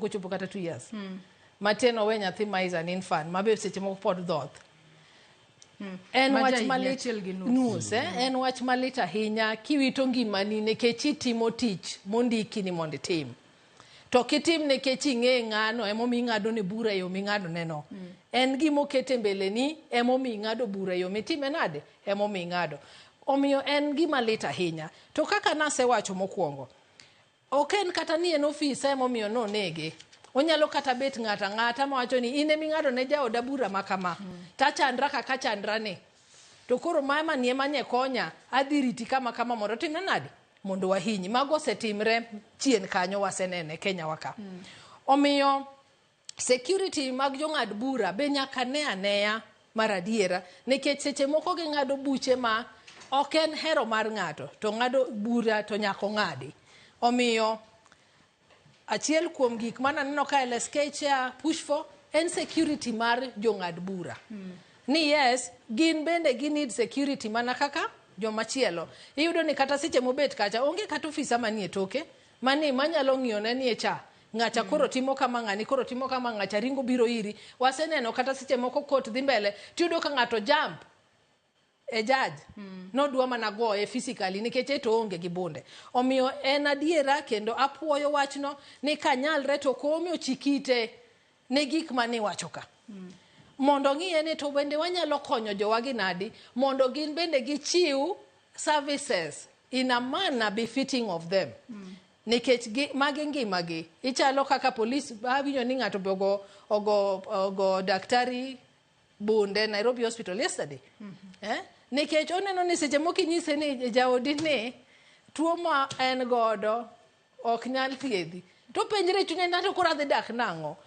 Ochopo kata 2 years. Matin owe nyathi ma is an infant, ma be seche moko pod dhoth. En Ma wach jahigni malit 1.5. Nus, eh? En wach malit ahinya kiwito ngimani nikech itimo tich mondiki ni mondo itim. To kitim nikech ing'e ng'ano emomiyo ing'ado ne bura e yo ming'ado ne no. En gima oket e mbele ni emomiyo ing'ado bura e yo mitime nade? Emomiyo ing'ado. Omiyo en gima lit ahinya. To kaka nasewacho mokwongo, ok en kata ni en ofisa emomiyo nonege. Onyalo kata bet ng'ato ang'ata mawacho ni in eming'ado ne jaoda bura ma kama. Tachandra kaka chandra ni. To koro mama ni ema nye konya, adhi riti kama kama mondo otimne nade? Mondo wahinyi. Mago osetimre chien kanyo, wasenene Kenya wa ka. Omiyo security mag jong'ad bura be nyaka ne aneya mar adiera, nikech seche moko ging'ado buche ma ok en hero mar ng'ato to ng'ado bura to nyaka ong'adi. Omiyo achiel kuom gik mananeno ka LSK chair push for en security mar jong'ad bura. Ni yes, gin bende gi need security mana kaka jomachielo. Iyudo ni kata seche mobet kacha onge kata ofisa manie toke mani manyalo ng'iyo ne ni e cha ng'acha koro timo kama, ng'ani koro timo kama, ng'acha ringo biro iri. Waseneno kata seche moko court dhi mbele tiyudo ka ng'ato jump e judge nodwa mana goye physically nikech eto oonge gi bunde. Omiyo en adiera kendo apuoyo wachno ni kanyalre to Koome ochik ite ne gik maniwacho ka mondo ng'iye ni to bende wanyalo konyo jowagi nadi mondo gin bende gichiw services in a manner befitting of them, nikech gi, magi ngimagi ichalo kaka polis. Awinjo ni ng'ato be ogo daktari bunde Nairobi Hospital yesterday, eh? Nikech oneno ni seche moko inyise ni jaodi ni tuo ma en godo ok nyal thiedhi, to penjre e chunye, "Nato koro adhi dak nang'o?"